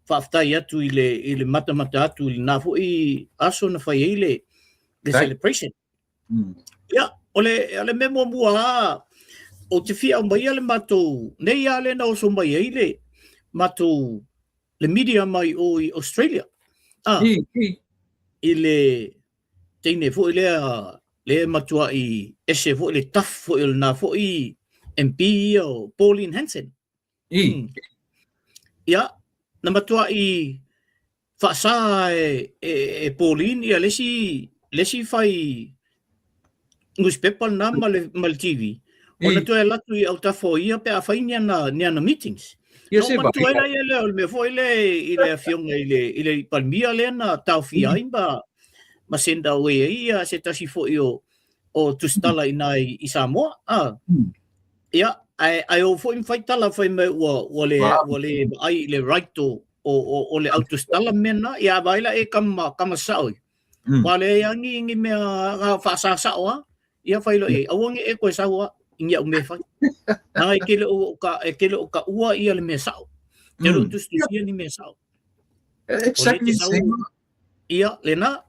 Faafetai atu i le i le matamata atu i lena foi aso na fai ai le le celebration. Ia, o le o le mea muamua lava ou te fia aumaia le matou nei lava lea na oso mai ai le matou le media mai o i Australia. Ah, i le teine foi lea lea e matuai ese foi le tough foi o lena foi MP ia o Pauline Hanson. Ia, na matuai faasa e Pauline ia le isi fai newspaper lena ma le TV ona toe alu atu i autafa o ia pe a fai ni ana meetings. Ia se manatua ai la lea o le mea foi lea i le afioga i le Palemia lea na taofia ai ma send away ai ia se tasi foi o tusitala i ina i Samoa. Ia, ae o foi ma fai tala fai mai ua le vaai i le right o le au tusitala ma mea na, ia a vaai la e kama sao ia. Ua leai lava ni mea faasa sao lava, ia fai loa i ai, aua ne i e toe sau lava i ni au mea e fai. Leaga e te le o taua ia le mea sao. E te le o tusitusia ni mea sao. Exactly the same. Ia, lena,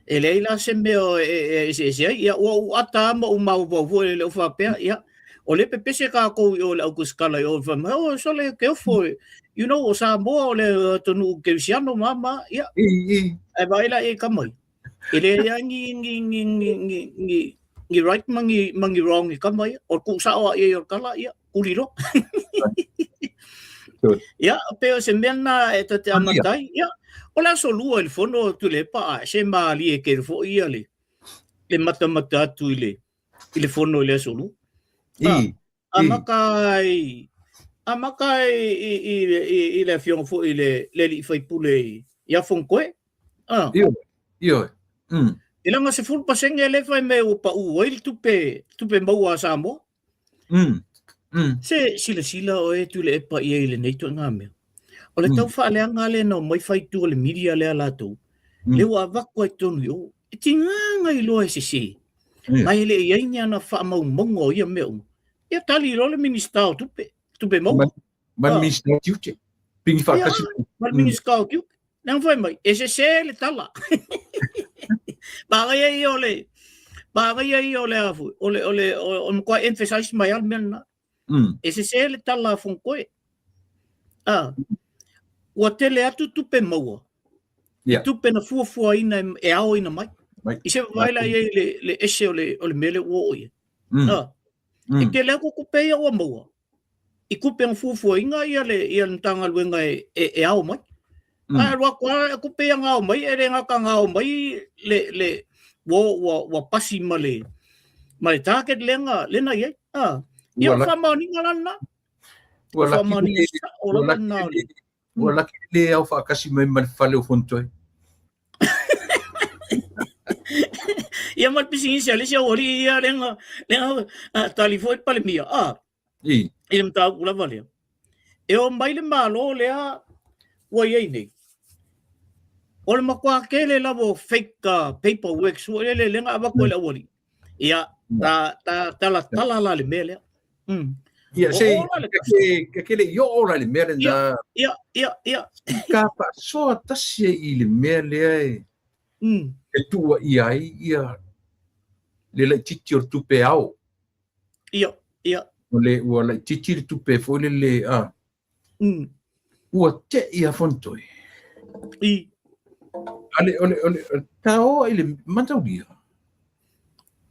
e leai la se mea e eseese ai. Ia, ua ou ata lava ma ou mafaufau foi i lou faapea, ia, o lea e pepese tatou i o i le autusitala i o, fai mai, oh, sole, ke ofo, you know, o Samoa o le atunuu kerisiano ma ma, ia. Ae vaai la i ai tama ia. E leai lava ni, ni, ni, ni, ni, ni, ni right ma ni, ma ni wrong i tama ia. O le tuusao lava i ai o le tala, ia, kuli loa. Ia, pei o se mea lena e ta te amata ai. Ia, o le aso lua i le fono o Tuilaepa, a se malie tele foi ia le, le matamata atu i le, i le fono i le aso lua. Amata ai, amata ai i le afioga foi i le, le alii faipule ia Fonotoe. Ioe, ioe. E leaga 10% lea fai mai ua pau ai le tupe, tupe maua a Samoa. Se silasila oe Tuilaepa i ai i lenei ituaiga mea. O le tau faaleaga lea na omai fai i tua o le media lea latou, lea ua avatu ai i totonu i o. E tiga na iloa e sese, ma e le i ai ni ana faamaumauga o ia mea uma. Ia tali loa le Minisita o Tupe, Tupe Maua. Ma le Minisita o Tiute. Pigi faatasi. Ma le Minisita o Tiute. Leaga fai mai, e sese le tala. Manaia ia o le, manaia ia o le a foi, o le, o le, o le matua emphasize mai lava le mea lena. E sese le tala a Fonotoe. Ah, ua tele atu tupe maua. Yeah. Tupe na fuafuaina e aoina mai. Mai. I se vaai la i ai le, le ese o le, o le mea lea ua oo i ai. Ah, e tele atu tupe ia ua maua. I tupe na fuafuaina ia le, ia le Matagaluega e, e, e ao mai. Ae alu atu lava tupe ia na ao mai, e le gata na ao mai le, le, ua, ua, ua pasi ma le, ma le target lea na, lea na i ai. Ah. Ia, o faamaoniga la lena. Ua laki, ua laki, Ua laki le ao faatasi mai ma le fale o Fonotoe. Ia ma le pisinisi a le isi aualii ia lea na, lea na tali foi le Palemia. Ah, I. I le mataupu lava lea. E o mai le Malo lea ua i ai nei. O le matua tele lava o fake paperwork foi lele lea na avatu ai le aualii. Ia, ta, ta talatala la le mea lea. Ia, se, ke le i oo la i le mea lena. Ia, ia, ia. Ka faasoa tasi ai i le mea lea e, e tuuaia ai ia le laitiiti o le tupe ao. Ia, ia. O le, ua laitiiti le tupe foi lele, a. Ua te i a Fonotoe. I. Ale, o le, o le, taoa i le mataulia.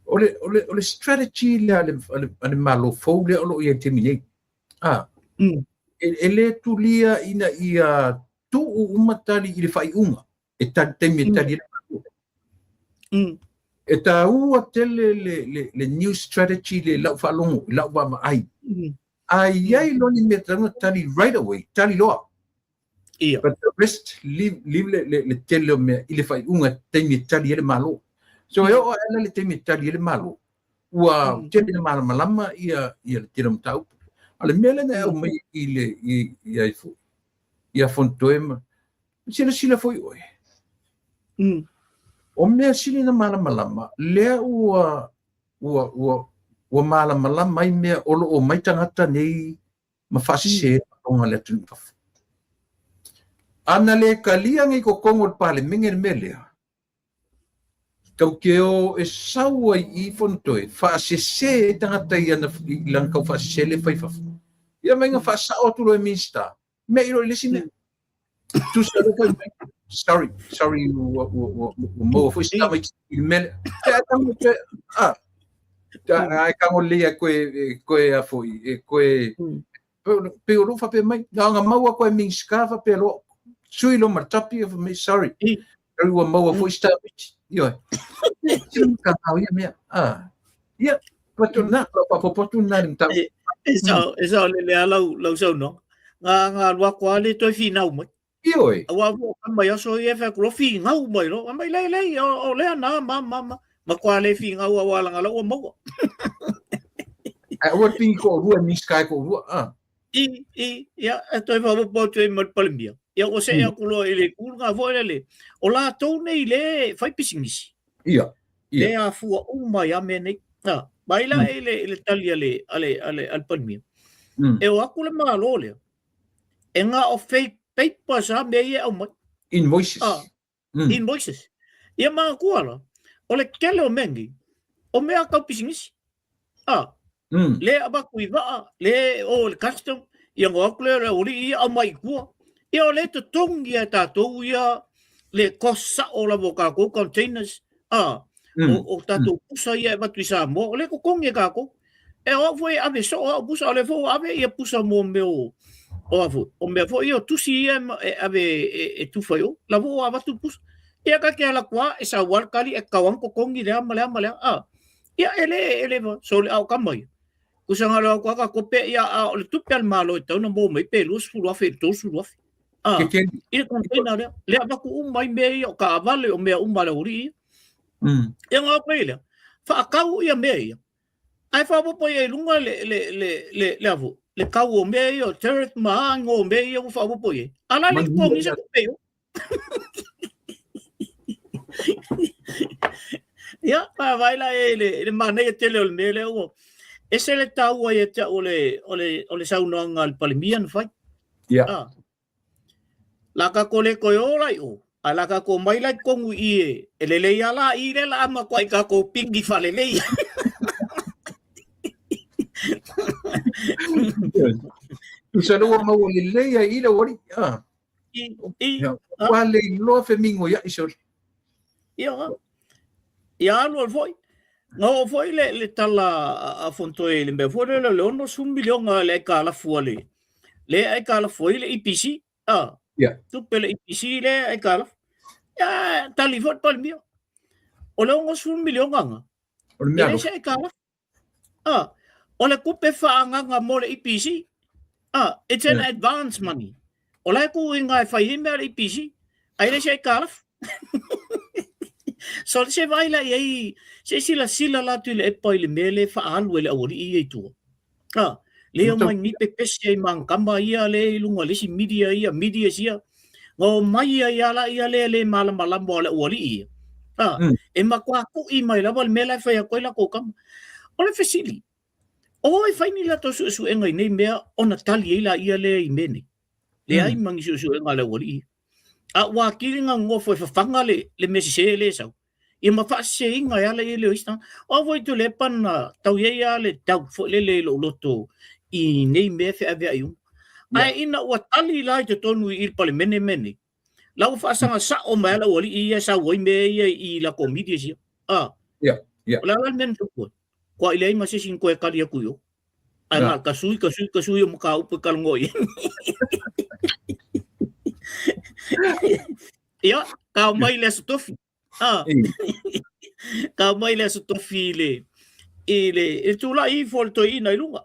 O le, o le, o le strategy lea a le, a le, a le Malo fou lea o lo o i ai i le taimi nei. A. E le tulia ina ia tuu uma tali i le faaiuga e tali taimi e tali ai le Malo. E taua tele le, le, le new strategy le lau faalogo, i lau vaavaai. A i ai loa ni mea tatau ona tali right away, tali loa. Ia. But the rest, leave, leave le, le, le tele o mea i le faaiuga taimi e tali ai le Malo. So e oo ae la le taimi e tali ai le Malo, ua tele na malamalama ia, ia le tele o mataupu. A o le mea lea na e aumai i le, i, i ai foi, ia Fonotoe ma, silasila foi oe. O mea sili na malamalama, lea ua, ua, ua, ua malamalama ai mea o lo o omai tagata nei ma faasese faaloga le atunuu i fafo. Ana le talia nei totonu o le Palemene le mea lea, tau te o e sau ai i Fonotoe, faasese ai tagata i ana i lana tau faasese le fai fafo. Ia mai na faasao atu loa e Minisita, mea i loa i le isi mea. Tusa loa fai mai, sorry, sorry, ua, ua, ua, ua maua foi se tamaiti i le mea lea. Te a tango te, a, ai tango lelei e koe, e koe a foi, e koe, pei o lou faapea mai, na ona maua koe Minisita faapea loa, sui loa ma le tapi, fai mai, sorry, sorry ua maua foi se tamaiti. Ioe. Ka ngau ia mea. Ah. Ia, patu na, lau faapopo atu na le mataupu. E sao, e sao lele a lau, lau saunoaga. Ngā, ngā lua koa le toe whinau mai. Ioe. Aua ua ka mai aso ia whai kuro whingau mai ro. Mai lei lei, o, o lea nā, ma, ma, ma. Ma koa le whingau a wālanga lau ua maua. Ai, ua pingi ko rua, ni sky ko rua. Ah. I, i, ia, e toe whawapo atu e mai palemia. Ia, ua se mm. aku loa i le kūrunga foi le le. O lātou nei le whai pisinisi. Ia. Ia. Le afua uma i a mea nei. Ah, mai la mm. i le, i le tali a le, a le, a le, a le palemia. Mm. E o aku le malo lea. E ngā o fake papers a mea ia e aumai. Invoices. Ah, mm. Invoices. Ia manatua la, o le tele o mea nei, o mea tau pisinisi. Ah, mm. le avatu i vaa, le o le custom, ia ngo atu le le uri ia aumai i tua. Ia o le totogi ia e tātou ia le cost sao lava o kākou containers, ah, mm. o, o tātou mm. pusa ia e avatu i Samoa, o le totogi e kākou. E o au foi e ave soo au pusa, o le foi ua ave ia pusa mo mea o, o a foi, o mea foi ia o tusi ia e ave e, e tufa i o, la foi ua avatu pusa. Ia ka ke ala kua, e sa wal kali e kau ang kokongi lea ma lea ma lea, a. Ia e le, e le, so le au kama ia. Kusa ngā leo kua ka kope ia a o le tupe al malo e tauna mō mai pe 20,000 i le 30,000. A, i le container lea, lea avaku uma i mea ia o ka avale o mea uma le uri ia. Mm. Ia ngā koe lea, whaakau ia mea ia. Ae faaopoopo i ai luga le, le, le, le, le afu, le kau o mea ia, o tariff ma a ngo o mea ia ua faaopoopo i ai. A la le totogi se tupe i o. Ia, vaai la e le, le manaia tele o le mea lea ua ese le taua ia te au o le, o le, o le saunoaga a le Palemia na fai. Ia. Ah. La ka ko le koe o la i o. A la ka ko mai la i kongu i e. E lelei a la i le la ama koa i ka ko pingi whalelei. Tusa le ua maua lelei ai i le wari. Ah. I, i, Ua le iloa femingo ia i sori. Ia, ia alu alu foi. Nga oo foi le, le tala a Fontoe i le mea foi lele o le 60 miliona le aitalafu a le, le aitalafu ai le EPC. Ah, yeah. Tupe le EPC le aitalafu. Ia, tali foi le Palemia. O le 60 miliona nga. O le mea E le se aitalafu. Ah, o le tupe faaagaga mo le EPC. Ah, it's an yeah. advance money. O la e ku i ngā e whai mea le EPC. Ai le se aitalafu. So se vai la i ai, se sila sila la tu le epa i le mea le whaalu e le awali i ei tua. Ah, le o mai ni pepesi ai mangkama ia le i lunga le si media ia, media sia. Nga o mai ia ia la ia le le malamalama o le aualii ia. Ah, mm. e matua ku'i mai lava le mea la e whai a koe la kau kama. O le fesili, o e whai ni la tau suesuenga i nei mea ona tali ei la ia le i mea nei. Le ai mangi suesuenga le aualii. A ua kili ngā ngofo e whawhanga le, le mea sese le sau. Ia ma whaaseseina e ala i le o isi tangata. O foi tu le pana tau iai a le tau foi lele i lou loto i nei mea feaveai uma. Ae ina ua tali la i totonu i le Palemene mea nei, la ua faasaga sao mai lava le aualii ia e sau ai mea ia i latou media sia. A, o le a la le mea na tupu ai? Kua i leai ma se isi na toe kali atu i o. Ae na ka sui, ka sui, ka sui o mataupu e talanoa i ai. Ia, ka mai le Aso Tofi. Ah. Ka mai le Aso Tofi i le i le i le tula'i ifo o le toeaina i luga.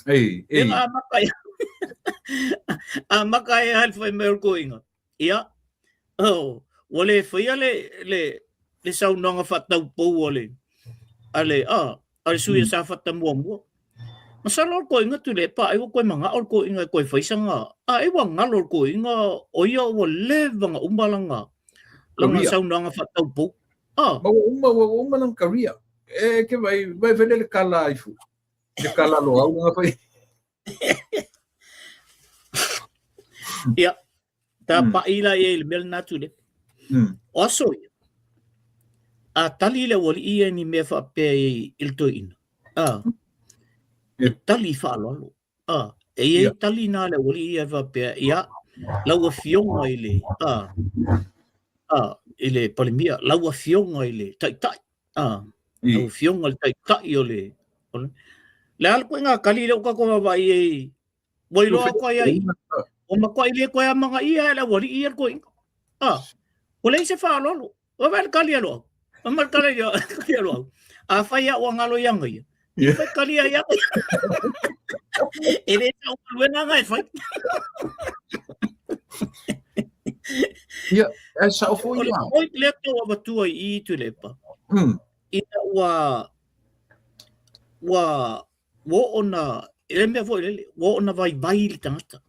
Ei, ei. Ega amata ia. Amata ia le fai mai o le toeaina. Ia, oh, ua le faia le le le saunoaga faataupou a le a le ah, a le sui a Safata muamua. Masalo o le koiga Tuilaepa ai ua koe manao le koiga e koe fai sanga a e ua galo le koiga o ia ua leva na uma lana lana saunoaga faataupou. Ah. Ma ua uma ua uma lana career. E ke vai vai fai le kala ifu. Le kala lo au nga fai. Ia. Tapaʻi la i ai i le mea lena Tuilaepa. O aso ia, a tali le aualii ia i ni mea faapea i le toeaina, a, e tali faaaloalo. A, e i ai tali na a le aualii ia e faapea, ia, lau afioga i le, a, a, i le Palemia, lau afioga i le Taitai, a, lau afioga i le Taitai o le, o le, le a le ituaiga tali lea ua tatou vaavaai i ai Ua iloa atu ai ai, ua matuai le toe amanaia e le aualii ia le toeaina. A, ua leai se faaaloalo. Ua vaai le tali a Loau. Fai mai le tali a Loau. Afai lava ua galo ia ia, ia fai tali ai ia. E le sau galuega na e fai. Ia, e sao foi O le point lea tau avatua i i Tuilaepa, ina ua ua ua oo na, e le mea foi lele, ua oo na vaivai le tagata.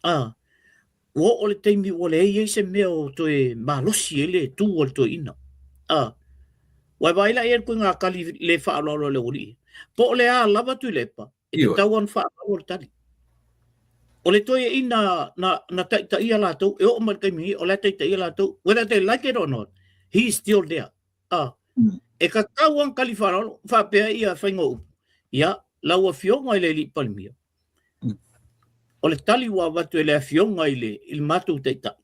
A, ua oo le taimi ua leai ai se mea o toe malosi ai le tu a le toeaina. A, ua e vaai la i ai le ituaiga tali le faaaloalo a le aualii. Po o le a lava Tuilaepa, e tatau ona faaaloalo le tali. O le toeaina na, na taitaia latou, e oo mai le taimi nei, o la e taitaia latou, whether they like it or not, he is still there. A, e tatau ona tali faaaloalo, faapea ia faiga o upu. Ia, lau Afioga i le Alii Palemia, o le tali ua avatu e le Afioga i le, i le matou Taitai,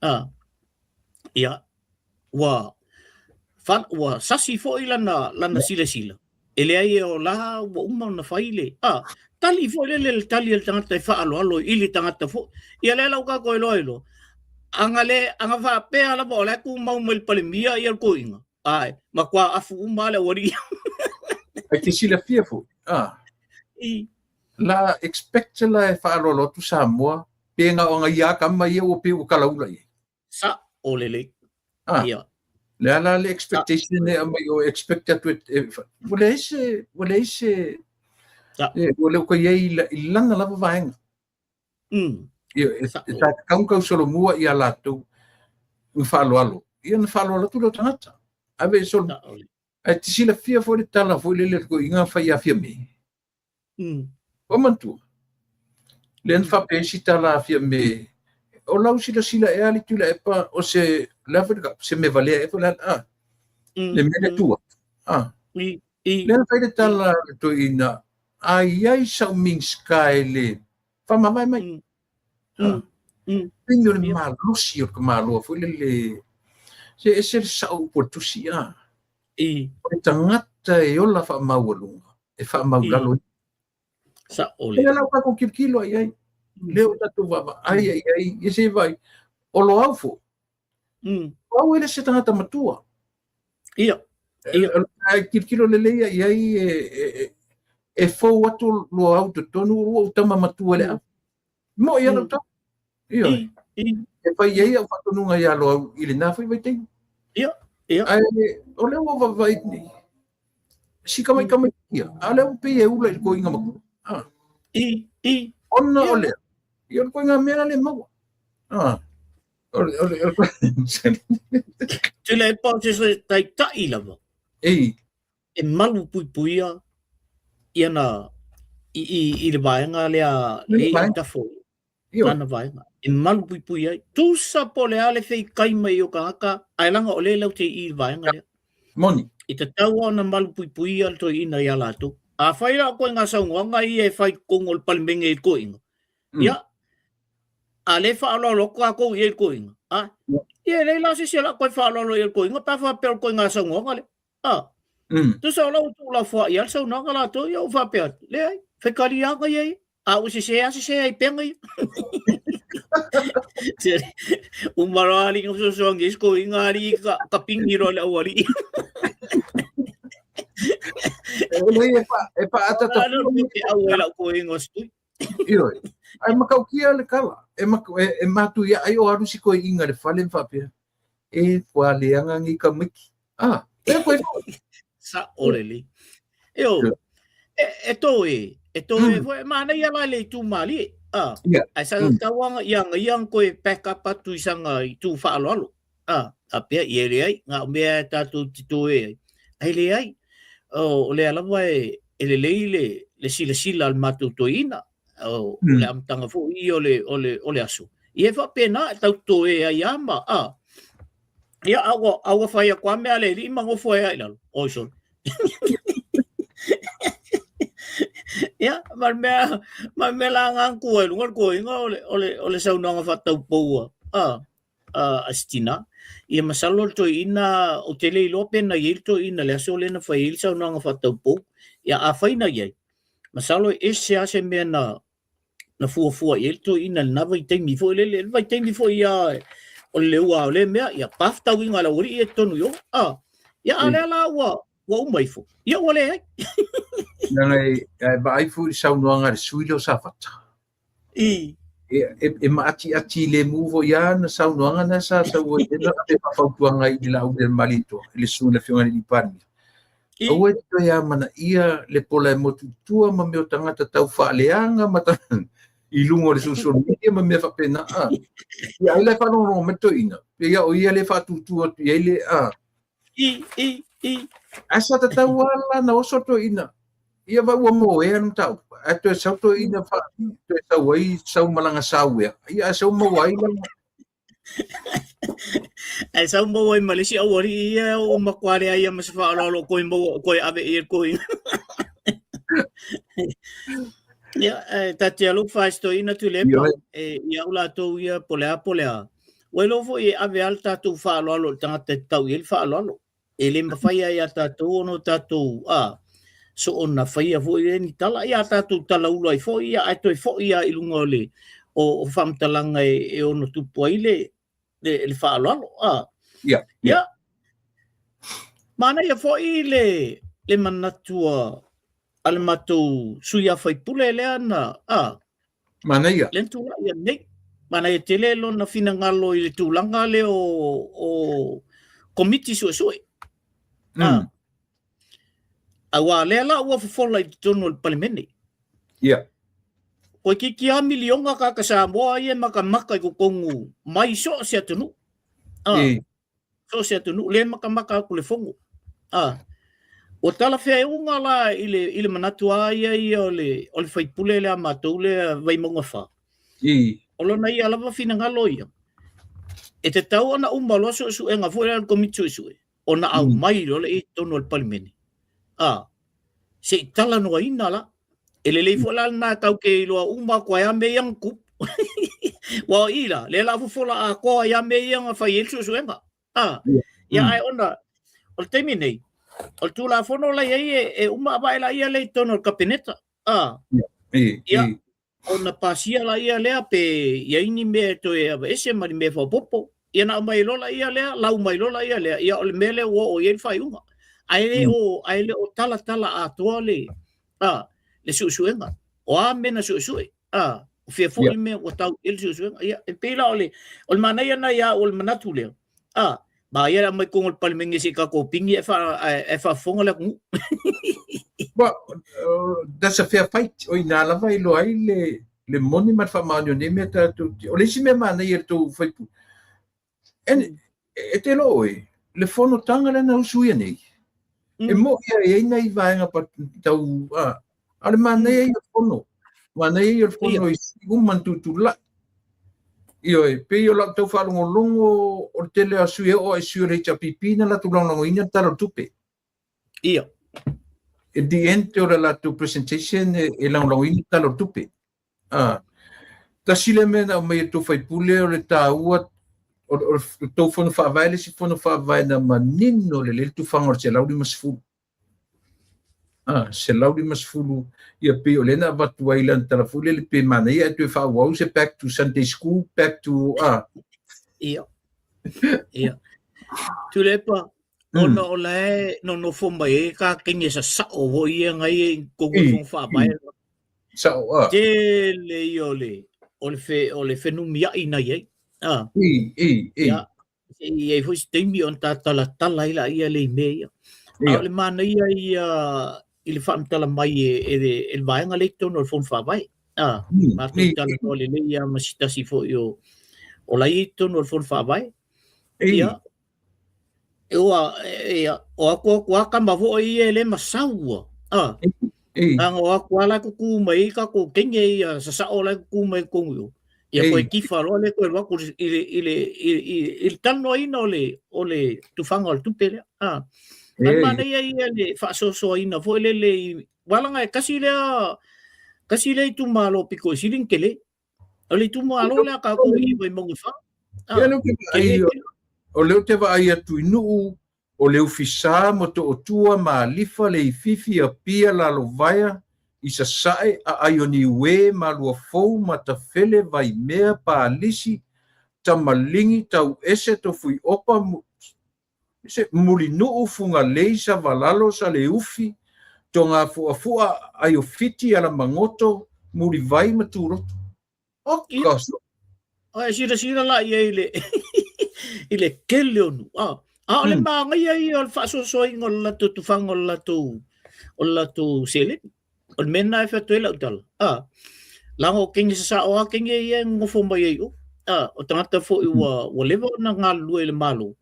a, ia, ua, fa, ua sasi foi lana, lana silasila, e leai e o la ua uma ona fai le, a, tali foi lele le tali a le tagata e faaaloalo i le tagata foi. Ia lea la ua tatou iloa ai loa, aga le, aga faapea lava o la e tumau mai le Palemia ia le toeaina, ae, matua afu uma lava le aualii. Ai te silafia foi, a, I. la expect la e faaaloalo atu Samoa, pe na o aga ia kama ia ua pei ua kalaula i ai. Sa'o lelei. Ah, Ia. Le a la le expectation e aumai o expect atu e, e, ua leai se, ua leai se, Sa'o. e, ua le uka i ai i la- i lana lava vaega. Ia, e, Sa'o. e sa tatau ona tausolomua ia latou na faaaloalo. Ia na faaaloalo atu lea o tagata. Ave e solo. Sa'o lelei. Ae te silafia foi le tala foi lele a le toeaina fai ia Fiame. Ua manatua. Lea na faapea ai si tala a Fiame, o lau silasila ea le Tuilaepa o se, le a foi le se mea valea ea po o le a, a, le mea lea tua. A. Lea na fai le tala a le toeaina, a i ai sau Minisita e le faamavae mai. A. Pei o le malosi o le tamaloa foi lele, se ese le sao upu o le tusi, a. O le tagata e ola faamaualuga, e faamaulalo. Sa'o lelei. Lea la ua tatou tilotilo i ai, lea ua tatou vaavaai i ai, ia se i vaai, o Loau foi, Loau e le se tagata matua. Ia, ia. Ae tilotilo lelei i ai, e fou atu Loau i totonu, ua ou tama matua i le ave. Mo'i lava lau tala. Ioe. E fai ai au faatonuga ia Loau i lena foi vaitaimi. Ia, ia. Ae o lea ua vaavaai nei, si tamaitamaiti ia, a o lea ua pei e ula i le toeaina matua. Ah. I, i. Ona o lea, ia o le ituaiga mea la le maua. Ah. O le, o le, o le... Tuilaepa o se taitai lava. Ei. E malu puipuia ia na i, i, i le vaega lea le i tafo lana vaega e malu puipui ai. Tusa po o le a le feikai mai o tagata, ae laga o lea latou te i i le vaega lea. Moni. E tatau lava ona malu puipuia le toeaina ia latou. Afai la o ituaiga saunoaga ia e fai i totonu o le Palemene i le toeaina, ia, a le faaaloalo atu tatou i ai i le toeaina, a, ia e leai la se isi o le a toe faaaloalo i ai i le toeaina pe a faapea o le ituaiga saunoaga lea. A, tusa o lau tuulafoai lava le saunoaga latou ia, ua faapea atu, leai, faikaliaga ia ia. A ua sese lava, sese ai pea ia. Uma loa alii na fesoasoani ai si toeaina alii ka, ka pigi loa le aualii. E pa, e pa atata. Ano te au e lau toeaina o se tui. Ioe. Ae matautia le tala. E, e, e matuia ai o alu si toeaina i le fale ma faapea. E ua leaga nei tamaiti. Ah, e koe foi. Sa'o lelei. E o, e, e tō e, e tō e foi, e manaia la le itu mālie. Ah, Yeah. Ae sa tauanga ia nga ia koe back up atu i sanga i tū whaaloalo. Ah, a pea i e leai, ngā mea e tātou te tō e ai. Ai leai, o, o lea lava e, e lelei le, le silasila a le mātou toeaina, o, o le amataga foi ia o le, o le, o le aso. Ia e faapena e tau totoe ai lava ma, a. Ia, a ua, a ua fai atu lava mea a le alii ma nofo ai lava i lalo. Oi sole. Ia, ma le mea, ma le mea la na tu ai luga le toeaina o le, o le, o le saunoaga faataupou a, a, a si tina. Ia masalo le toeaina, ou te le iloa pe na i ai le toeaina i le aso lea na fai ai le saunoaga faataupou. Ia, afai na i ai, masalo e ese lava se mea na, na fuafua i ai le toeaina i lena vaitaimi foi lele, le vaitaimi foi ia o le leua o lea mea, ia pa fetauiga a le aualii ia i totonu i o. A, ia a lea la ua, ua uma ifo, ia ua leai. Leaga e, e vaai foi i le saunoaga a le sui lea o Safata. I. E, e, e maatiati lemu foi lava na saunoaga na sa sau ai na ave faafautuaga i le Laauli a le Malietoa, i le susuga i le Afioga i le Palemia. Aua e te toe amanaia le pola e motu i tua ma mea o tagata tau faaleaga ma ta, i luga o le social media ma mea faapena. A. Ia, ai la e faalogologo mai le toeaina, pei o ia lea e faatutu atu i ai le, a. I, i, i. Ae sa tatau lava la na oso le toeaina. Ia va ua moea le mataupu. Ae toe sau toeaina fa, toe sau ai sau malaga sauea. Ia ae sau maua ai lana. Ae sau maua ai ma le isi aualii ia ua matua leai ma se faaaloalo o koe maua o koe ave i ai le toeaina. Ia, e ta te alofa i si toeaina Tuilaepa, e, ia au latou ia po o le a po o le a. Ua iloa foi e ave lava le tatou faaaloalo i le tagata e tatau i ai le faaaloalo. E le mafai lava ia tatou ona o tatou a, soona faia foi lea ni tala. Ia a tatou talaulu ai foi, ia ae toe foi lava i luga o le o, o faamatalaga e, e ono tupu ai le, le, le faaaloalo. A. Ia. Ia. Manaia foi le, le manatu a, a le matou sui usufono lea na, a, Manaia. Lea na tulai nei. Manaia tele lona finagalo i le tulaga lea o, o komiti suesue. Ah. Aua lea la ua fofola i totonu o le Palemene. Ia. Toeitiiti lava miliona tagata Samoa ia e matamata i totonu mai so o se atunuu. Ah. So o se atunuu, lea e matamata atu le fono. Ah. Ua talafeauga la i le, i le manatu a ia ia o le, o le faipule lea a matou lea Vaimauga 4. I. O lona ia lava finagalo ia. E tatau ona uma loa suesuega foi lea a le Komiti Suesue, ona aumai loa lea i totonu o le Palemene. Ah. Se i talanoaina la. E lelei foi la lena tatou te iloa uma atu ai lava mea ia na tupu. Aua o i la, lea la a fofola atoa ai lava mea ia na fai ai le suesuega. A, ia ae ona, o le taimi nei, o le Tulafono la i ai e, e uma avae laia lea i totonu o le Kapeneta. A, ia, ona pasia laia lea pe i ai ni mea e toe aveese ma ni mea faaopoopo. Ia na aumai loa laia lea, lau mai loa laia lea, ia o le mea lea ua oo i ai le faaiuga. Ae le o, ae le o talatala atoa le, a, le suesuega. O a mea na suesue, a, o fea foi le mea ua tau i ai le suesuega. Ia, e pei la o le, o le manaia lena ia au o le manatu lea, a, ma ia le aumai totonu o le Palemene se i tatou pigi ae faa, ae faafofoga le atunuu. Well, that's a fair fight. O i ina lava e iloa ai le, le moni ma le faamaoni o nei mea tatou te... O le isi mea manaia i le tou faipule, and, e te iloa oe, le fonotaga lea na usuia nei, e mo'i a e i ai nai vaega tau, a, a o le manaia ia o le fono. Manaia ia o le fono i sui uma na tutulai. Ioe, pei o lau tau faalogologo o le tele o sui e oo i sui o le HRPP na latou lagolagoina le Tala o le Tupe. Ia. At the end o le latou presentation e, e lagolagoina le Tala o le Tupe. Ah, tasi le mea na aumai e le tou faipule o le taua o, o, le tou fono faavae le isi fono faavae na manino lelei le tufaga o le 150. Ah, 150 ia pei o lea na avatu ai lana tala foi lele pe manaia ae toe faaauau se back to Sunday school, back to ah. Ia. Ia. Tuilaepa, ona o la e nonofo mai ai ka kenge sasao foi ia ngai e i totonu o le fono faavae. Sao a. Tele ia o le o le fe o le fenumiai na i ai. Ah. I, i, i. Ia, se i ai foi se taimi ona ta talatala ai laia lea i mea ia. A o le manaia ia i le faamatala mai e, e, le, e le vaega lea i totonu o le Fono Faavae. Ah, matou talanoa lelei ia ma si tasi foi o o la i totonu o le Fono Faavae. Ia, Ua, ia, o aku aku a kama foi ia e le masau ua. Ah. Ei. Anga o aku ala kuku mai i kako kenge ia sasao la kuku mai kongu yo. Ia koe tifa loa lea toe alu atu i le, i le, i, i, i le talanoaina o le, o le tufaga o le tupe lea. Ah. Ae manaia ia le faasoasoaina foi lele i, aua leaga e tasi lea, tasi lea itumalo pito i sili ona tele. O le itumalo lea a tatou i Vaimauga 4. Ah, o lea ou te vaai atu i Nuu, o Leufisa, Motootua, Malifa, Leififi, Apia, Lalovaea, i Sasae, Aai o Niue, Maluafou, Matafele, Vaimea, Palisi, Tamaligi, Tauese, Tofuiopa, Mulinuu, Fugalei, Savalalo, Saleufi, Togafuafua, Aiofiti, Alamagoto, Mulivai ma Tuloto. Oka so. Ai silasila la i ai le i le tele o nuu. Ah, a o le manaia ia o le faasoasoaina o le latou tufaga o le latou o le latou seleni. O le mea lena e fai atu ai lau tala. Ah, leaga o kenge sasao lava kenge ia e nonofo mai ai i o. Ah, o tagata foi ua ua leva ona galulue i le Malo,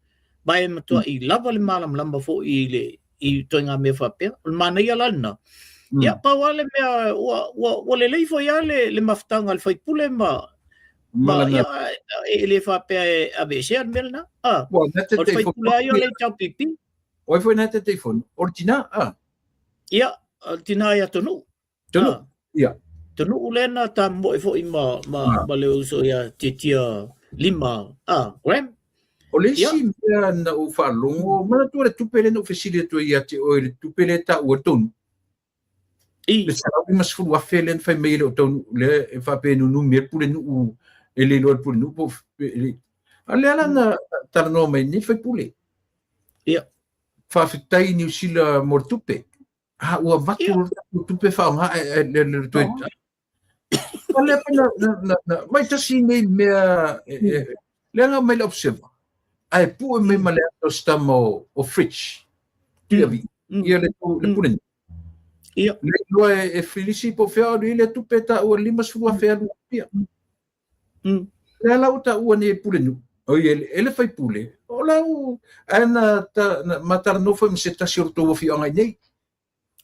ma e matuai lava le malamalama foi i le i ituaiga mea faapea. O le manaia la lena. Ia, pau lava le mea, ua, ua, ua lelei foi lava le, le mafutaga a le sui usufono ma, ma ia, e le faapea e aveesea le mea lena. Ah, o le sui usufono lava ia o le HRPP. O ai foi na Taitaifono? O le tina, ah. Ia, o le tina ia Tonuu. Tonuu, ah. Ia. Tonuu lea na tamomoe foi ma, ma, ah. ma le uso ia Tiatia Lima, ah, Graham. O le isi mea na ou faalogo, manatua le tupe lea na ou fesili atu ai ia te oe, le tupe lea e taua e Taunuu. I. Le $150,000 lea na fai mai e le o Taunuu, lea e faapea e nunumi ai le pulenuu, e le iloa e le pulenuu po o... A o lea la na talanoa mai nei le sui usufono. Ia. Faafetai i Niu Sila mo le tupe. A ua avatu le tatou tupe faaaoga e le toe... O lea pe na, na, na, na, mai tasi nei mea, e, e, lea na aumai le Observer, ae pue mai ma le ata o se tama o, o Fritsch, Tuiavi, ia le, le pule nei. Ia. Le iloa e, e Filisi po o fea o alu i ai le tupe e taua $50,000 alu i Apia. Lea la ua taua nei e Pulenuu, oi e, e le faipule, o lau, ae na, ta, na ma talanoa foi ma se tasi o le tou afioaga i nei.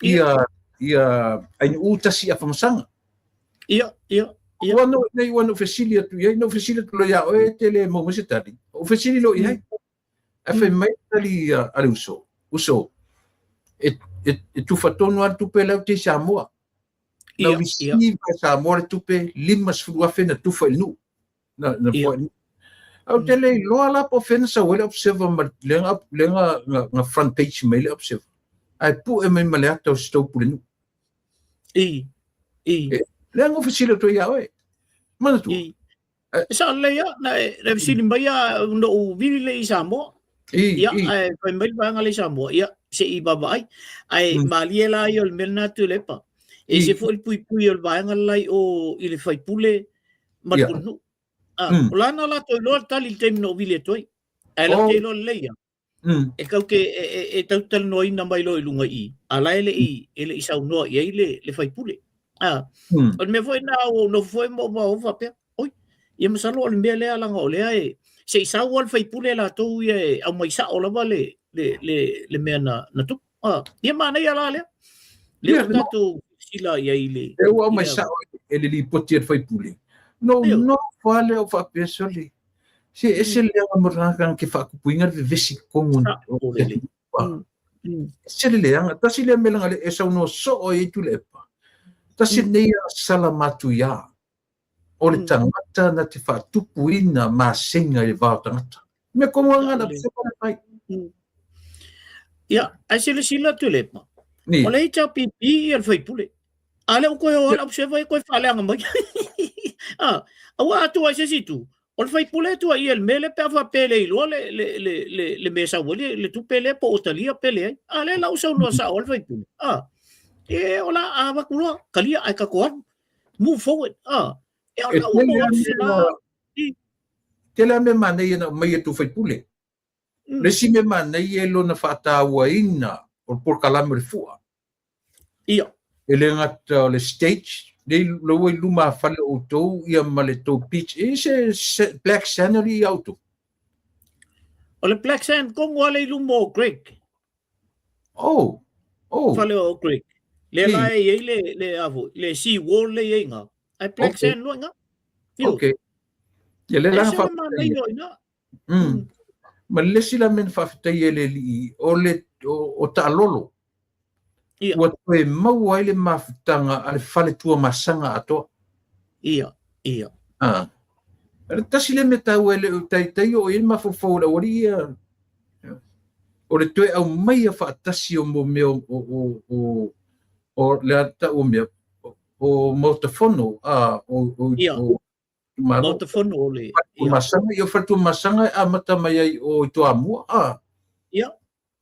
Ia, ia Ainuu tasi Afamasaga. Ia, ia, ia. Ua no, nei ua no fesili atu i ai, no fesili atu loa ia oe e te le maua mai se tali. O fesili loa i ai. Ae fai mai le tali a le uso, uso, e, e, e tufa tonu lava le tupe la e uta i Samoa. Na receive e Samoa le tupe $50,000 na tufa i le nuu. Na, na Ia. poe. Ou te le iloa la po o fea na sau ai le Observer ma le nga, le nga, nga, nga front page mai le Observer. Ae pue mai ma le ata o se tou pulenuu. I, i. E, lea na ou fesili atu ai ia oe. Manatua. I. E sao lelei lava, na e, na e fesili mai lava ona ou vili lea i Samoa. I, Ia, i. ae fai mai le vaega lea i Samoa, ia, se i vaavaai. Ae malie la ia o le mea lena Tuilaepa. E ese foi le puipui o le vaega le la i o i le sui usufono ma le pulenuu. Ah, o lana latou iloa le tali i le taimi na ou vili atu ai. Ae latou te iloa lelei lava. E kau te, e, e, e tau talanoaina mai loa i luga i i, a la e le i, e le i saunoa i ai le, le sui usufono. Ah, o le mea foi lena ua ou nofo foi ma ou mafaufau faapea, oi, ia masalo o le mea lea leaga o lea e, se i sau lava le sui usufono latou ia e aumai sao lava le, le, le, le mea na, na tupu. Ah, ia manaia la lea. Lea ua tatou silasila i ai i le... Lea ua aumai sao e le lipoti a le sui usufono. Na ou nofo lava lea ou faapea, sole, se ese le leaga mo le tagata na te faatupuina le vevesi i totonu o le atunuu. Ese le leaga. Tasi lea mea leaga e saunoa soo ai Tuilaepa. Tasi lenei agasala matuia o le tagata na te faatupuina masega i le va o tagata. Mea tonu lava lena na fai. Ia, ae silasila Tuilaepa, o le HRPP ia le sui usufono. A lea ua toe o lava Observer ia toe faaleaga mai. Ah, aua a tuu ai se isi itu, o le sui usufono e tuuaia i le mea lea pe a faapea e le iloa le, le, le, le, le mea e sau ai le, le tupe lea po ua talia pe leai. A lea la ua saunoa sao ai le sui usufono. Ah, e o la a avatu loa, talia ae tatou alu. Move forward. Ah, e o la ua maua atu se la. Tele lava mea manaia na aumai e tou sui usufono. Le isi mea manaia e lona faatauaina o le polokalame o le fua. Ia. E le gata o le stage, lea ua i luma fale o outou ia ma le tou beach. E i ai se black sand o ia outou? O le black sand tonu lava lea i luma o Greg. Oh, oh. Fale o Greg. Lea la e i ai le, le, a foi, le sea wall lea e i ai i ina. Ae black sand loa i ina. Okay. Ia le E la ese le manaia o i ina. Ma le isi la mea na faafetaia e le alii, o le o taalolo. Ia. Ua toe maua ai le mafutaga a le fale Tuamasaga atoa. Ia, ia. Ah. Le tasi le mea taua e le o taitai o i ai le mafaufau o le aualii ia. O le toe aumaia faatasi o mo mea o le a tau o mea o Maota Fono a o Ia. o Malo. Maota Fono o le ia. Masaga, ia fale Tuamasaga e amata mai ai o i Toamua a. Ia.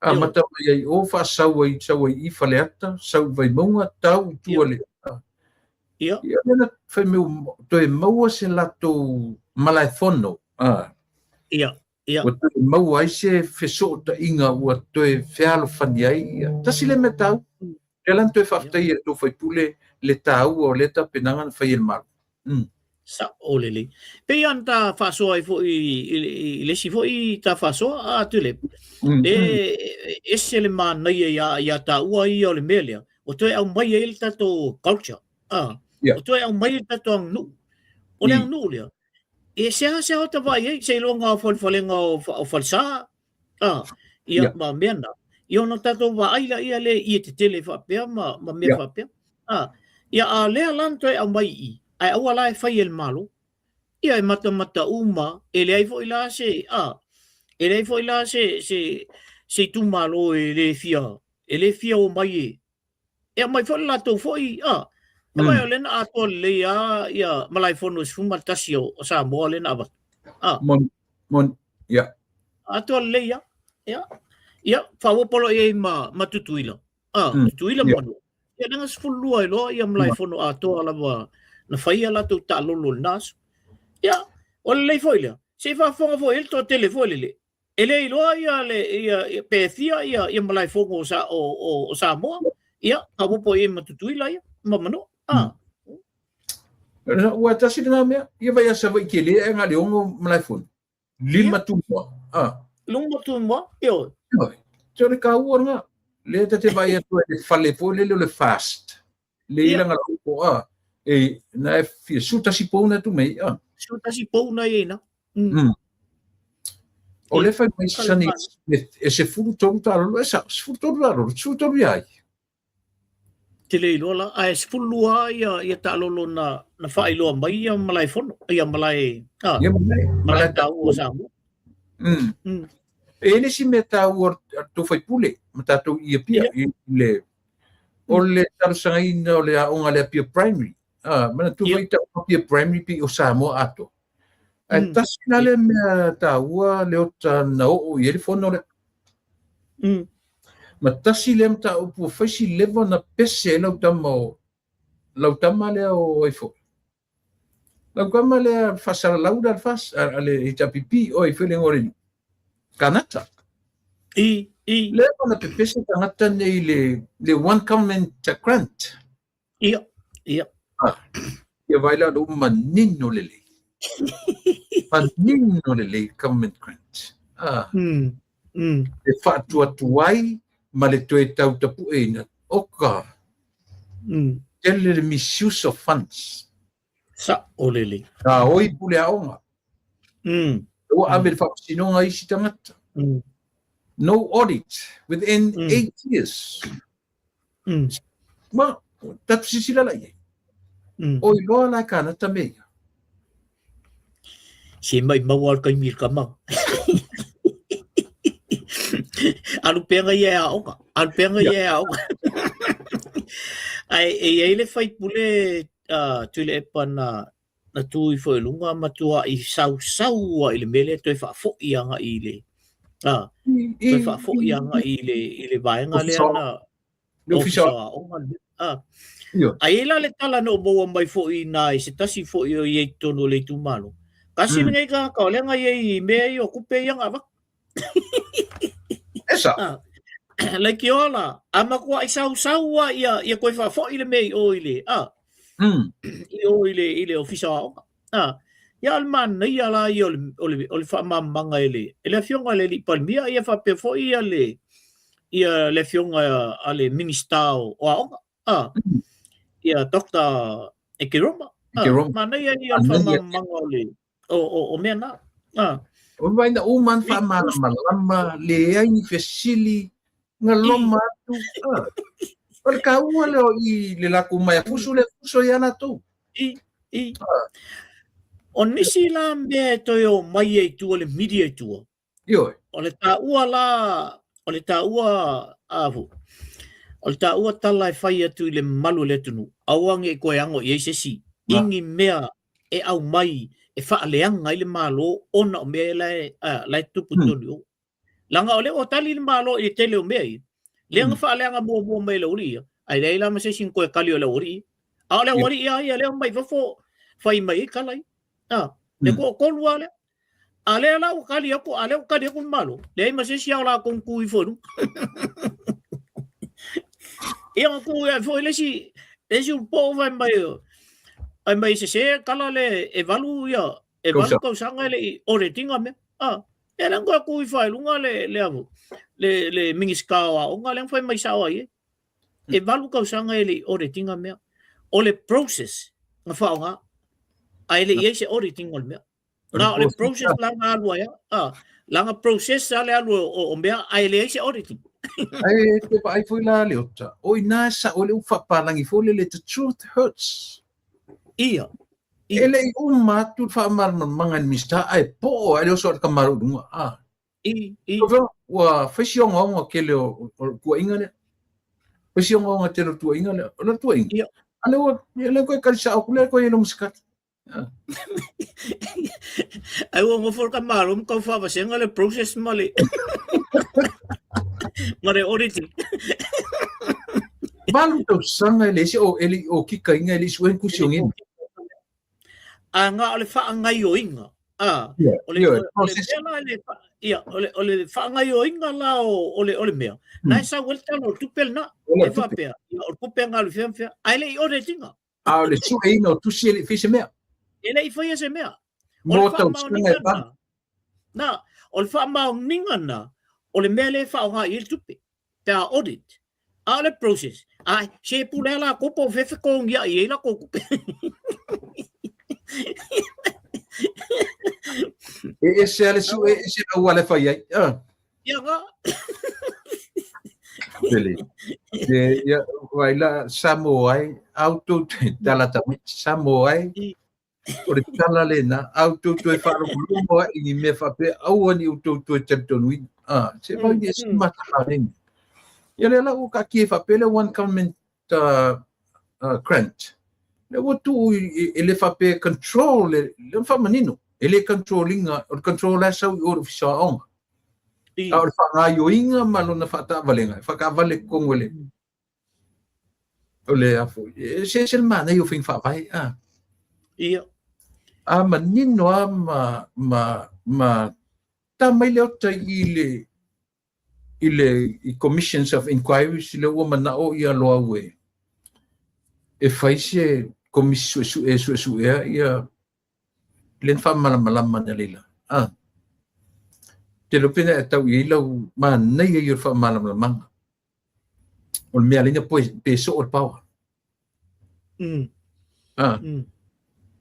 Amata mai ai o faasau ai sau ai i Faleata, sau i Vaimauga, tau i tua le. Ia. Ia lea na fai mai toe maua se latou malaefono a. Ia. Ia. Ua toe maua ai se fesootaiga ua toe fealofani ai ia. Tasi le mea taua. Lea la na toe faafetaia e le tou faipule le taua o lea tapenaga na fai e le Malo. Sa'o lelei. Pei lava ona ta faasoa ai foi i le isi foi ta faasoa a Tulip, e ese le manaia ia ia taua ia o le mea lea, ua toe aumai ai le tatou culture, a, ua toe aumai le tatou aganuu. O le aganuu lea, e seasea ota vaai ai, seiloga o falefalega o falesa, a, ia ma mea na. Ia ona tatou vaai laia lea i ie tetele faapea ma mea faapea. A, ia a lea la na toe aumai i i, ae aua la e fai e le Malo. Ia e matamata uma, e leai foi la se, a, e leai foi la se, se, se itumalo e le fia, e le fia omai e, e aumai foi le latou foi, a, e vaai o lea na atoa lelei lava ia Malaefono 11 o Samoa lea na avatu. A. Moni, moni, ia. Atoa lelei lava, ia. Ia, faaopoopo loa i ai ma Tutuila, a, Tutuila ma Manua. Ia, leaga 12 ai loa ia Malaefono atoa lava na fai a latou taalolo i lena aso. Ia, o le lelei foi lea, se i faafofoga foi i ai le toatele foi lele, e le iloa ia le ia pe fia ia ia Malaefono o sa o o, o Samoa ia faaopoopo i ai ma Tutuila ia ma Manua. A. Ua tasi lena mea. Ia vai a Savaii tele ae na o le 6 Malaefono. Lima Tumua. A. Lima Tumua, ioe. Ioe. Se o le taua lena. Lea ta te vaai atu ai i le fale foi lele o le fast. Le i langa laupo a. E na e fia 11 pou na tu mai a. 11 pou na i na. O le fai mai Sonny Smith e 13 taalolo, e sao, 13 taalolo, 13 ia ai. Te le iloa la, ae 12 ia, ia taalolo na, na faailoa mai ia Malaefono, ia malae, a, Ia malae, malae taua o Samoa. E i ai le isi mea taua a le tou faipule ma tatou i Apia, i le, o le talosagaina o le aoga a le Apia Primary. Ah, manatua foi tau Apia Primary pei o Samoa atoa. Ae tasi la lea mea taua le ota na oo i ai le fono lea. Ma tasi lea mataupu ua fai si leva na pese ai lau tama o lau tama lea o ai foi. Lau tama lea faasalalau lea a le FAS a le HRPP o ai foi le igoa o le alii. Kanata. I, i. Leva na pepese tagata nei i le le one government grant. Ia, ia. Ah, ia vai la lou manino lelei. Manino lelei government grant. Ah. E faatuatuai ma le toe tau tapueina. Oka. Tele le misuse of funds. Sa'o lelei. Gaoi pule aoga. Ua ave le faamasinoga i isi tagata. No audit within 8 years. Ma, tatou silasila la i ai. O iloa la e kanata mea ia. Se maumau lava le taimi i le tama. Alu pea ia e aoga. Alu pea ia e aoga. Ae e i ai le faipule uh, Tuilaepa na na tu ifo i luga ma tuaʻi sausau ai i le mea lea toe faafoi agai i le a toe faafoi agai i le i le vaega lea na Le ofisa o aoga a a i ai la le tala na ou maua mai foi i ina i se tasi foi o i ai i totonu o le itumalo tasi lenei tagata o lea na i ai i mea ia o tupe ia na avatu. E sao. Leitioa la, a matuai sausau lava ia, ia toe faafoi le mea i o i le, a, i o i le, i le ofisa o aoga. A, ia o le manaia la ia o le, o le, o le faamalamalamaga e le, e le afioga i le alii Palemia, ia faapea foi ia le, ia le afioga a le Minisita o, o Aoga, a, ia Doctor Ekeroma. A, Ekeroma. manaia ia o le faamalamalamaga o le, o, o, o mea na. Ah. O vai na uma na faamalamalama, leai ni fesili, na loma atu. Ah. O le kaua lea o i le lakou mai a fusu le fuso ia latou. I, i. Ah. O nisi la mea e toe o mai e i tua le media i tua. Ioe. O le taua la, o le taua ahu, o le taua tala e fai atu i le mamalu o le atunuu, aua ne i toe ago i ai se isi i ni mea e aumai e faaleaga ai le Malo ona o mea la e, la e tupu i totonu i o. Leaga o lea ua tali le Malo i le tele o mea ia, lea na faaleaga muamua mai e le aualii ia, ae leai la ma se isi na toe tali o le aualii ia. A o le aualii lava ia lea mai fafo fai mai ai tala ia. A, le toatolu lava lea. A lea la ua tali atu, a lea ua tali atu le Malo, leai ma se isi o latou na tu ifo i luga. Ia na tu ai foi le isi, le isi ulupo fai mai, fai mai sese tala le e valu ia, e valu tausaga e le i audit ina mea. A, ia lea na toe tu ifo ai i luga le, le avu, le, le Minisita o Aoga lea na fai mai sao ai e. E valu tausaga e le i audit ina mea. O le process na faaaoga, ae le i i ai se auditing o le mea. Na o le process la na alu ai, a, la na process a le alu o, o mea, ae leai se auditing. Ae te vaai foi la Leota, o ina sa'o le upu faapalagi foi lele, the truth hurts. Ia. Ia. E le i uma atu le faamalamalamaga a le Minisita, ae poo ae le oso a le tamaloa i luga. A. I, i. Ua fai si ogaoga tele o le tuuaiga lea. Fai si ogaoga tele o le tuuaiga lea. O le tuuaiga. Ia. A lea ua, lea koe kali sa'o atu lea koe i lo masikati. Ai ua nofo le tamaloa ma tau faavasega le process ma le ma le auditing. 8 tausaga e leai se o e le i okikaina e le i suea ni tusi o ngena. A na o le faagaioiga. A, o le, o le mea la le, ia, o le faagaioiga la o, o le, o le mea. Na e sau ai le tala o le tupe lena. E faapea, ia, o le tupe na alu i fea ma fea. Ae le i audit ina. A o le sueina o tusi e le i faia se mea. E le i faia se mea. O le faamaoniga na. Na, o le faamaoniga na, o le mea lea e faaaoga i ai le tupe, pe a audit. A o le process, a se pule a latou po o fea e fetogiai ai latou tupe. E ese a le sue, e ese le auala e fai ai. Ah. Ia nga. Pele. E, ia, vai la Samoa ai, au tou te tala tamaiti Samoa ai, o le tala lena, au tou toe faalogologo ai i ni mea faapea, aua ne i outou toe talitonuina. Ah, se vai ni e si matala leni. Ia lea la ua kaatia e faapea le One Government Grant. Lea ua tuu e le faapea e control, le, le faamanino, e le control ina, o le control la e sau i o i le Ofisa o Aoga. A o le faagaoioiga ma lona faataavalega, e faataavale i totonu o le, o le a foi, e eseese le manaia o faiga faavae, a. Ia. A manino lava ma, ma, ma ta mai Leota i le, i le i Commissions of Inquiries, lea ua manao ia Loau e, e fai se komisi suesue e suesuea ia lea na faamalamalama ana leila. A. Te iloa pe na e tau i ai lau manaia ia o le faamalamalamaga. O le mea lea na pe soo le power. A.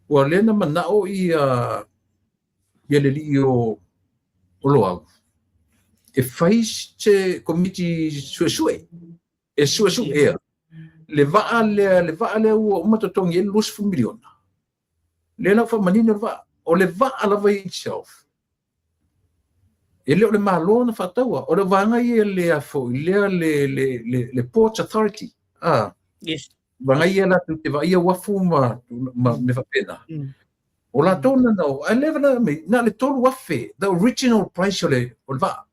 Ua lea na manao ia ia le alii o o Loau e fai se komiti suesue e suesuea le vaa lea le vaa lea ua uma totogi ai le 20 miliona. Lea la ua faamanino le vaa. O le vaa lava ia itself, e le o le Malo na faataua. O le vaega ia le a foi, lea le, le, le, le Ports Authority. Ah. Yes. Vaega ia latou te vaaia uafu ma, ma mea faapena. O latou na nao, ae lea na mai, na o le 3,000, the original price o le, o le vaa.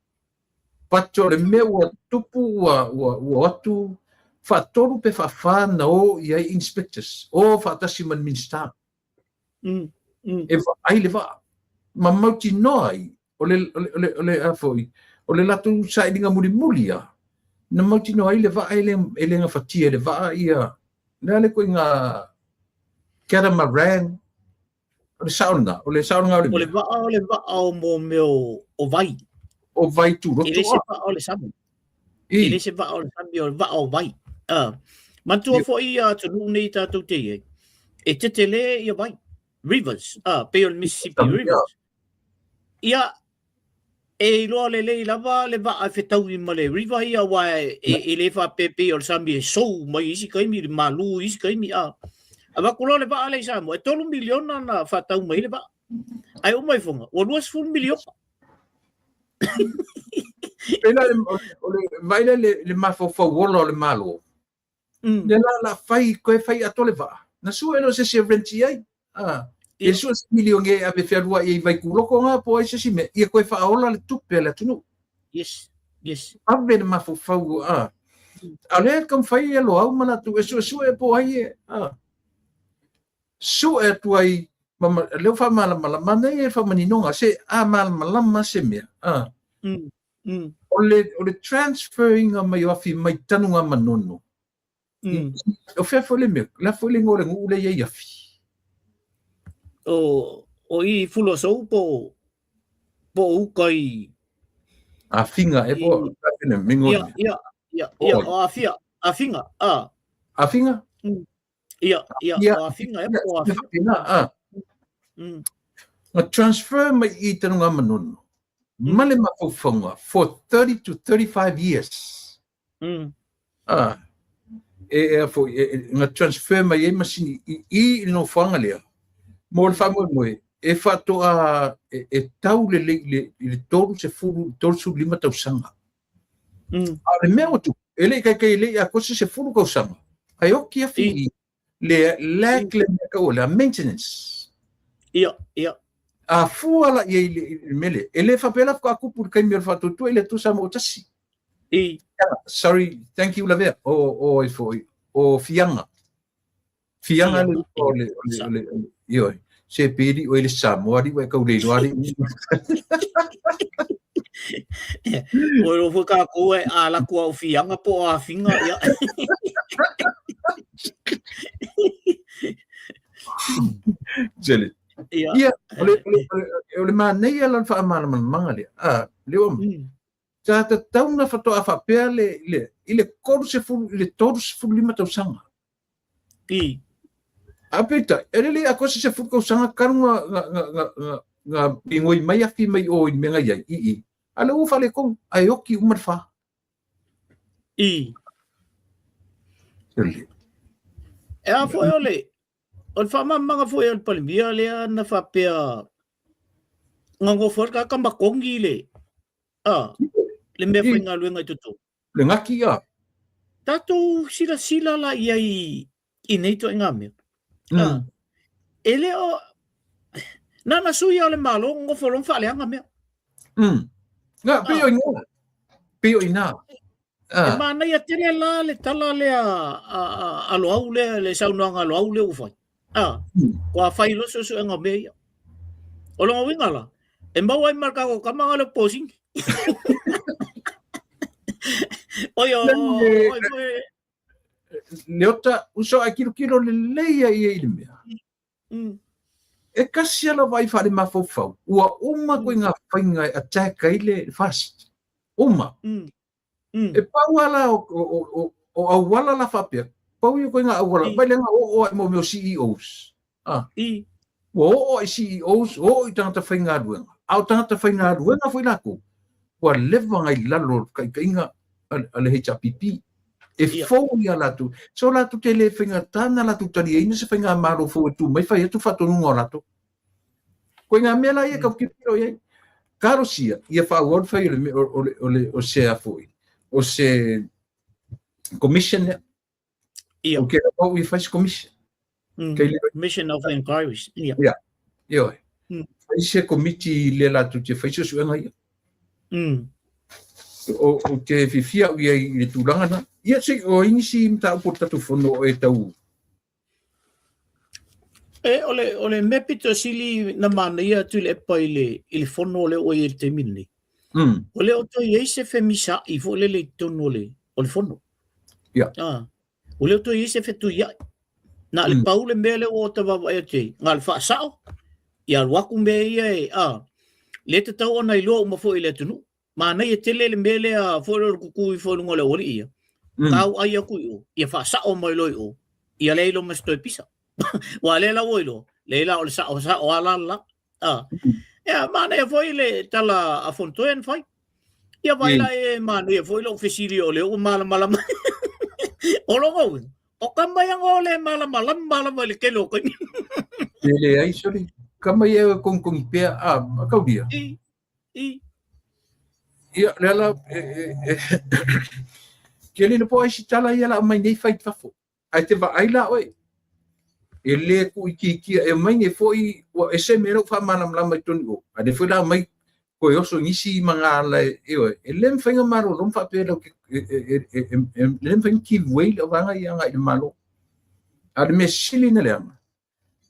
But o le mea ua tupu ua, ua, ua o atu faatolu pe faafa na o i ai inspectors, o faatasi ma le Minista. E vaai le vaa. Ma mautinoa ai, o le, o le, o le, o le, a foi, o le latou sailiga mulimuli lava, na mautinoa ai le vaa e le, e le gafatia e le vaa ia, le a le ituaiga catamaran, O le sao lena, o le sao lena o le mea. O le vaa o le vaa o mo mea o vai. O vai tuloto. E le se vaa o le sami. E le se vaa o le sami, o le vaa o vai. Manatua foi ia atunuu nei tatou te i ai, e tetele ia vai. rivers, a, pei o le Mississippi Rivers. Ia, e iloa lelei lava le vaa e fetaui ma le river ia, aua e le faapea pei o le sami e sou mai i isi taimi, le malu i isi taimi, a. Avatu loa le vaa lea i Samoa, e $3 miliona na faatau mai ai le vaa. Ae uma ifoga, ua $20 miliona. Pei la o le vai lea le mafaufau ola o le Malo. Le la la fai koe fai atoa le vaa. Na sue lea o se isi e rent i ai. E sue se milioni e ave fealuai ai i Vaituloko ngā po o ai se isi mea, ia koe faaola le tupe a le atunuu. Yes, yes. Ave le mafaufau, a. A o lea e taumafai e Loau ma latou e suesue po o ai e, a. Sue atu ai, ma, ma, lea ua faamalamalama nei e faamaninoga, se a malamalama se mea, a. O le transfer inga mai o afi mai Tanugamanono. O fea foi le mea, la foi le igoa o le nuu lea e i ai afi. O i Fuloasou po o uka i Afinga e po ne mingo. Ia, ia, ia, ia, o Afia, Afinga, a. Afinga? Ia, ia, o Afinga e po o Afinga. Afinga, a. Na transfer mai i Tanugamanono. Ma le mafaufauga for 30 to 35 years. Ah, e a foi, e, na transfer mai ai masini i i le nofoaga lea. Mo le faamoemoe, e faatoa e tau lelei i le 30, 35 tausaga. A o le mea ua tupu, e le i taitai e le i atoa se 10 tausaga, ae oti afi i le lag le mea taua lea, maintenance. Ia, ia. A fua la i ai i le mea lea, e le faapea la faatoa tupu i le taimi o le faatuatua i le Atua Samoa tasi. Sorry, thank you Lavea. O ai foi, o Fiaga. Fiaga le o le o le o le ioe. Se pili o le Samoa li ua e kau le iloa li. O lo foi kākou e a laku au Fiaga po o Afiga, ia. Tele. Ia. Ia, o le, o le, o le manaia la le faamalamalamaga lea. A, le ua, Sa tatau ona faatoa faapea le, le, i le 30, i le 35 tausaga. A peitai, e lelei atoa se 10 tausaga talu na, na, na, na, na, na migoi mai afi mai o i le mea na i ai, i i. A lea ua faaletonu, ae oti uma le fa. Lelei. E a foi o le, o le faamalamalamaga foi a le Palemia lea na faapea na nofo ai le tagata ma togi le, a, le mea faigaluega i totonu. Le gaki a. Tatou silasila la i ai i nei ituaiga mea. A, e le o, na na sui lava o le Malo nofo loa ma faaleaga mea. Na, pei o i ina. Pei o i ina. E manaia tele la le tala lea a Loau lea, le saunoaga a Loau lea ua fai. A, kua fai loa suesuega o mea ia. O lona uiga la, e maua ai ma le tatou tama na le o posini. Oi, o, oi, oi. Leota, uso ai kilokilo lelei ai ia i le mea. E kasi a lava ai faalemafaufau, ua uma koe ngā whainga e attack ai le FAST. Uma. E pau a la o auala la faapea, pau ia koe ngā auala, mai le ngā oo ai mo mea o CEOs. Ua oo ai CEOs, oo i tangata whaingaluenga. A o tangata whaingaluenga foi lākou, ua leva ngai lalo o le kaikaiga a le HRPP. E fou ia latou. So latou te le faigata na latou taliaina se faigamalo fou e tu mai fai atu faatonuga o latou. Koe ngā mea la ia kau tilotilo i ai. Talosia, ia faaauau le fai o le, o le, o le, o se a foi, o se commission lea. Ia. O ke au i fai se commission. Kei le Commission of Inquiries. Ia. Ia. Ioe. Fai se komiti le latou te fai suesuega ia. O te fiafia au i ai i le tulaga na. Ia, se, o ai nisi mataupu o le tatou fono o e tau. E, o le mea pito sili na manaia atu i le epa i le, i le fono lea ua i ai i le taimi lenei. O le o toe i ai se femisa'i foi lele i totonu o le fono. Ia. Ah. Ua le o toe i ai se fetuiai. Na o le pau le mea lea ua ota vaavaai atu ai, na o le faasao, ia alu atu mea ia e, a, lea e tatau ona iloa uma foi i le atunuu. Manaia tele le mea lea foi lea o le tutu ifo i luga o le aualii ia, tau ai atu i o, ia faasao mai loa i o, ia leai loa ma se toe pisa. Aua o lea la ua iloa, Leai la o le sa'o sa'o a la la. A. Ia manaia foi le tala a Fonotoe na fai. Ia vaai la e manaia foi lou fesili o lea ua malamalama. O lona uiga, o tama ia o le malamalama lava i le tele o taimi. E leai sole. Kama ia e kogikogi pea a kaulia. I, i. Ia, le ala, e, e, e, ke le po ai si tala ia la mai nei fai fafo. Ae te vaai la oe, e le tuuitiitia, e omai nei foi, ua ese mea la ua faamalamalama i totonu i o, a o lea foi la aumai toe oso i nisi magala, ioe, e le mafai ona malolo ma faapea latou te, e le mafai ona give way le vaega ia agai i le Malo. A o le mea sili ona leaga,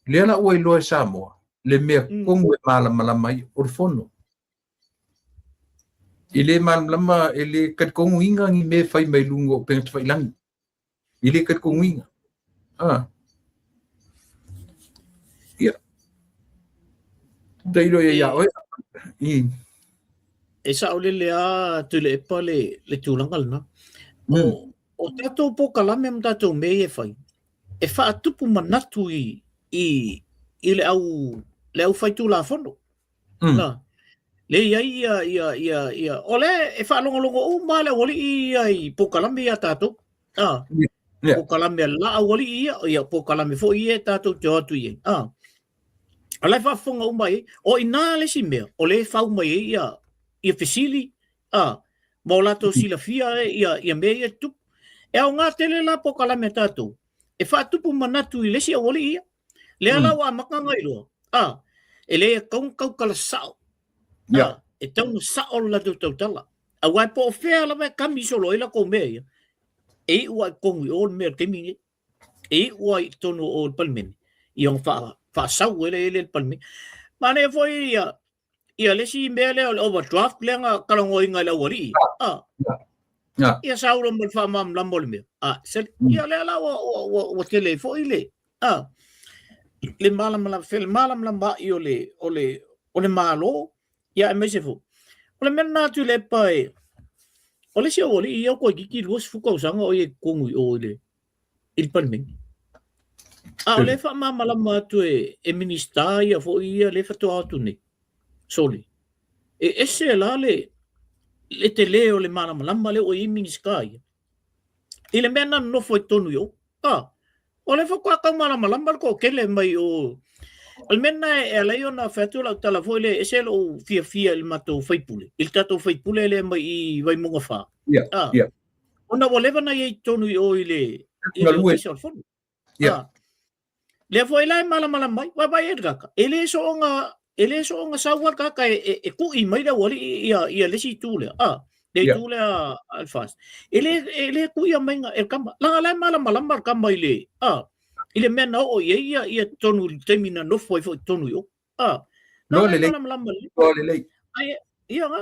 lea la ua iloa e Samoa le mea tonu e malamalama ai, o le Fono. E le malamalama, e le talitonuina ni mea e fai mai luga o upega tafailagi. E le talitonuina. Ah. Ia. Tailo ia ia oe. I. E saolele a Tuilaepa le, le tulaga lena. O tatou polokalame ma tatou mea ia e fai, e faatupu manatu i, i, i le au, le au faitulafono. Na. Le i ai ia, ia, ia, ia, o le e faalogologo uma le aualii ia i polokalame ia a tatou. Ah. Yeah. Polokalame a la aualii ia, ia polokalame foi ia e tatou te o atu i ai. Ah. O la e faafofoga uma i ai. O i nā le isi mea, o le e fau mai ai ia, ia fesili, ah, ma o latou silafia e ia, ia mea ia e tutupu. E aoga tele la polokalame a tatou, e faatupu manatu i le isi aualii ia. Lea la ua amata ona iloa, a, e le tatau ona tautala sao. Yeah. A, e tatau ona sao le latou tautala. Aua e po o fea lava e kami solo ai latou mea ia, e iu lava i totonu i o le mea i le taimi lenei. E iu lava i totonu o le Palemene, ia ona faasau ai lea i le Palemene. Manaia foi ia, ia le isi mea lea o le overdraft lea na talanoaina e le aualii. Ah. Ia saulo ma le faamalamalama o le mea. Ah, se, ia lea la ua, ua, ua, ua tele foi le, ah, le malamalama, le malamalama i o le, o le, o le Malo, ia aemaise foi. O le mea lena Tuilaepa e, o le isi aualii ia toeitiiti 20 tausaga o ia i totonu i o i le, i le Palemene. A o lea e faamalamalama atu e, e Minisita ia foi ia lea faatoa atu nei, sole, e ese la le, le tele o le malamalama lea ua i ai Minisita ia, i le mea na nonofo ai totonu i o. A, o lea faatoa tau malamalama le toatele mai o... O le mea lena e ala ai ona fai atu lau tala foi lea, e ese lou fiafia i le matou faipule, i le tatou faipule lea mai i Vaimauga 4. Yeah, A, yeah. Ona ua leva ona i ai i totonu i o i le, i le Galue. Ofisa o le Fono. Yeah. Ah. Lea foi la e malamalama mai, vaai e le kaka, e le soonga, e le soonga sau a le kaka e, e, e ku'i mai le aualii ia, ia le isi itu lea. Ah, le Yeah. itu lea a le FAST. E le, e le ku'ia mai e le kama. Leaga la e malamalama le kama i le, ah, i le mea na oo i ai ia, ia totonu i le taimi na nofo ai foi i totonu i o. Ah, Loa leaga e lelei. malamalama lelei. Loa lelei. Ai, ia nga.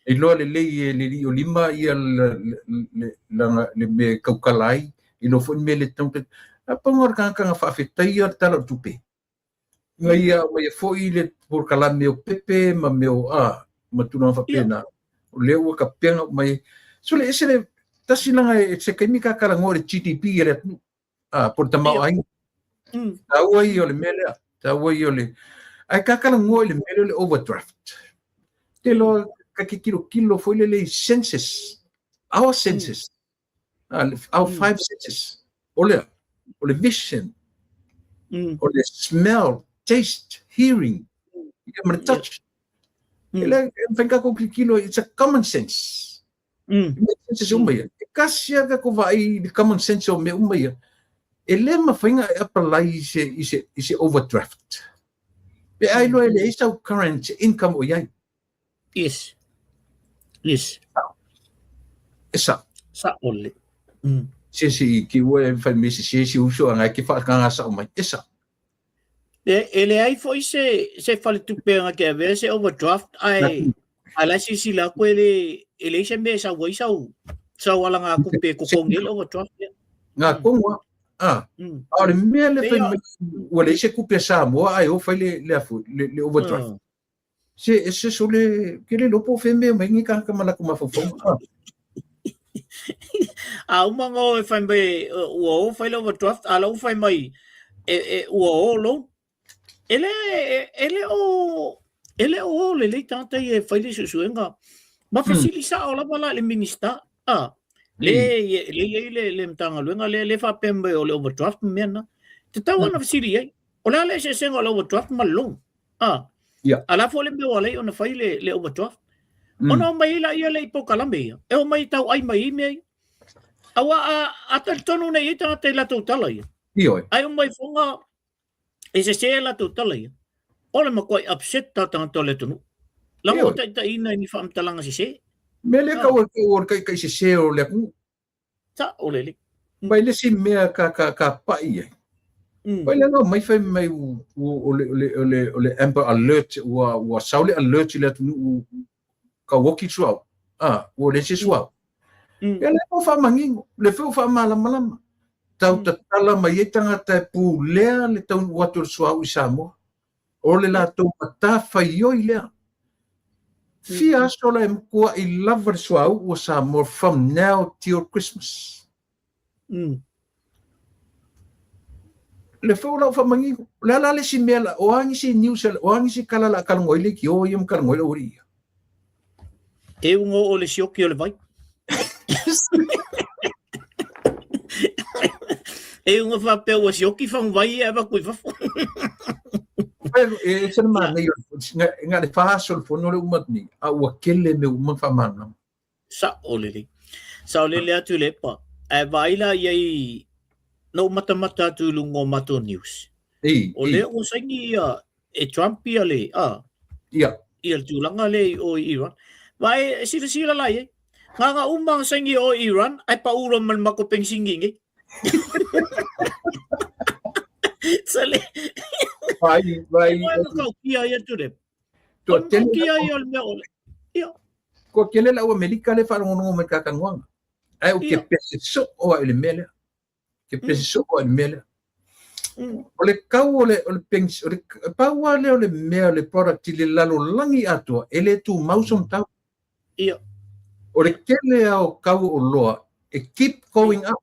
E iloa lelei e le alii o lima ia le mea e tautala ai, e iloa foi le mea e le tatau ona. A pau o le tagata na faafetaia le Tala o le Tupe, ina ia aumaia foi le polokalame o pepe ma mea o a ma tulaga faapena, o lea ua tapena uma mai ai. So le ese le tasi leaga e se taimi ta talanoa i le GDP a le atunuu. Ah, po o le tamaoaiga. Taua ia o le mea lea. Taua ia o le... Ae ta talanoa i le mea lea o le overdraft. Te loa ka te tilotilo foi lele i senses. Our senses. Our five senses. O lea, o le vision, o le smell, taste, hearing, ia ma le touch. E le, e mafai ona tatou tilotilo, it's a common sense. Make sense uma ia. E kasi lava tatou vaai i le common sense o mea uma ia. E le mafai ona e apply i se, i se, i se overdraft. Pe a iloa e leai sau current income o i ai. Yes. Yes. E sao. Sao lelei. Se se i ki ua e fai me se se se uso anga ke whaakanga sao mai. E sao. E leai foi se se faletupe na te avea se overdraft ae ae la e silasila atu e le e leai se mea e sau ai sau sau alagatupe e totogi ai le overdraft ia. Ngā konga, a, a o le mea le fai mai ua leai se tupe a Samoa ae o fai le le afu le, le overdraft. Se e se so le ke le lopo fe mea mai ni kānaka ma latou mafaufauga. A uma ona o e fai mai ua o fai le overdraft, a la ua fai mai e, e, ua o loan. E le, e le o, e le o o lelei tagata ia e fai le suesuega. Ma fesili sao lava la i le Minista, a, le, le i ai le, le Matagaluega lea, le faapea mai o le overdraft ma mea na. Tatau ona fesili i ai, o le a le eseesega o le overdraft ma le loan? A, Ia. a la foi le mea ua ala ai ona fai le, le overdraft. Ona omai ai laia lea i polokalame ia, e omai e tauai mai ai mea ia. Aua a, a talitonu nei i ai tagata i latou tala ia. Ioe. Ai omai foga e sese e latou tala ia. O le matuai upset ta tagata o le atunuu. Leaga ua taitaiina i ni faamatalaga sese. Mea lea kau o le taitai sese o le atunuu. Sao lelei. Mai le isi mea ka, ka, ka pa'i ai. Pai le na mai fai mai u, o le, o le, o le, o le Amber Alert, ua, ua sau le alert i le atunuu ka oki suauu. Ah, ua le se suauu. Ia le ua faamanino, le foi ua faamalamalama. Tau tatala mai ai tagata e pulea le taunuu atu o le suauu i Samoa. O le latou matafaioi lea. Fia aso la e matuai lava le suauu o Samoa from now till Christmas. Le foi o lau faamanino. O le a la le isi mea la, o a nisi news, o a nisi tala la talanoa ai leitio ia ma talanoa ai le aualii ia. E ugo o le sioki o le vai. E ugo faapea ua sioki faguvai ia e avatu i fafo. E ese le manaia, na o le fa aso o le fono le uma atu nei, a ua tele mea uma na faamalamalama. Sao lelei. Saolele atu le pa. Ae vaai la i ai, na ou matamata atu i luga o matou news. I, O lea ua saini ia e Trump ia le, a, ia. ia le tulaga lea i o i Iran. Vaai, e silasila la i ai. Nganga uma na saini o i Iran, ae pau loa ma le matou penisini nei. Sale. Vai, vai. Vai, matautia ia tu le. Tua tele. Matautia ia o le mea o le. Ia. Kua tele le au Amerika lea e faalogologo mai i le kakanoaga. Ae ou te pese soo lava i le mea lea. Ke pese soo lava i le mea lea. O le kau o le, o le penisi, o le, pau lava lea o le mea o le product i le lalolagi atoa, e le tumau sona tau. Ia. O le tele lava o kau o oloa, e keep going up.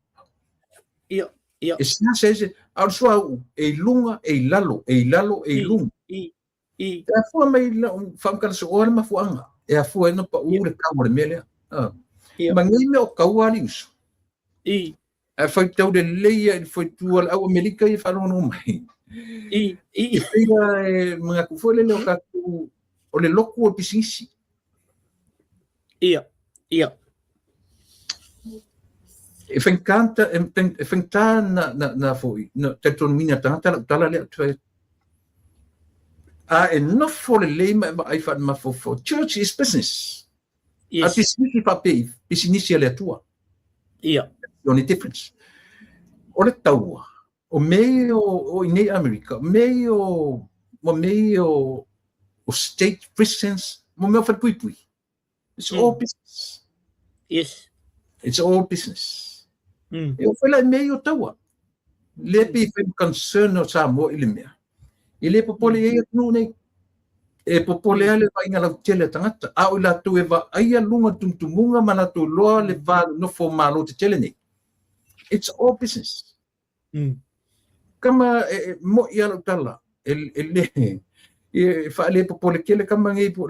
Ia, ia. E seasea ese, a o le suauu, e i luga, e i lalo, e i lalo, e i luga. I, i. E afua mai lau faamatala sooa le mafuaaga, e afua ai ona pau le kau o le mea lea. Ia. Ma nei mea o kau a alii uso. I. Ae faitau lelei ia i le faitua o le au Amerika ia e faalogologo mai. I, i. E pei lava e manatu foi lele o tatou, o le lotu o le pisinisi. Ia, ia. E faigata, e faigata na, na, na foi, na talitonuina e tagata lau tala lea ou te fai atu. A e nofo lelei ma e vaai faalemafaofao, church is business. Yes. A pisinisi faapei, pisinisi a le Atua. Ia. The only difference. O le taua, o mea ia o, o i nei Amerika, mea ia o, mo mea ia o, o state prisons, mo mea o falepuipui. It's all business. Yes. It's all business. E oo foi la i mea ia o taua. Lea pei e fai ma concern o Samoa i le mea. E le popole i ai atunuu nei. E popole lava le vaaiga lautele a tagata. A o i latou e vaaia luga o le tumutumuga ma latou iloa le va nofo malo tetele nei. It's all business. Kama e, e, mo'i lava lau tala. E, e le, e faalepopole tele kama nei po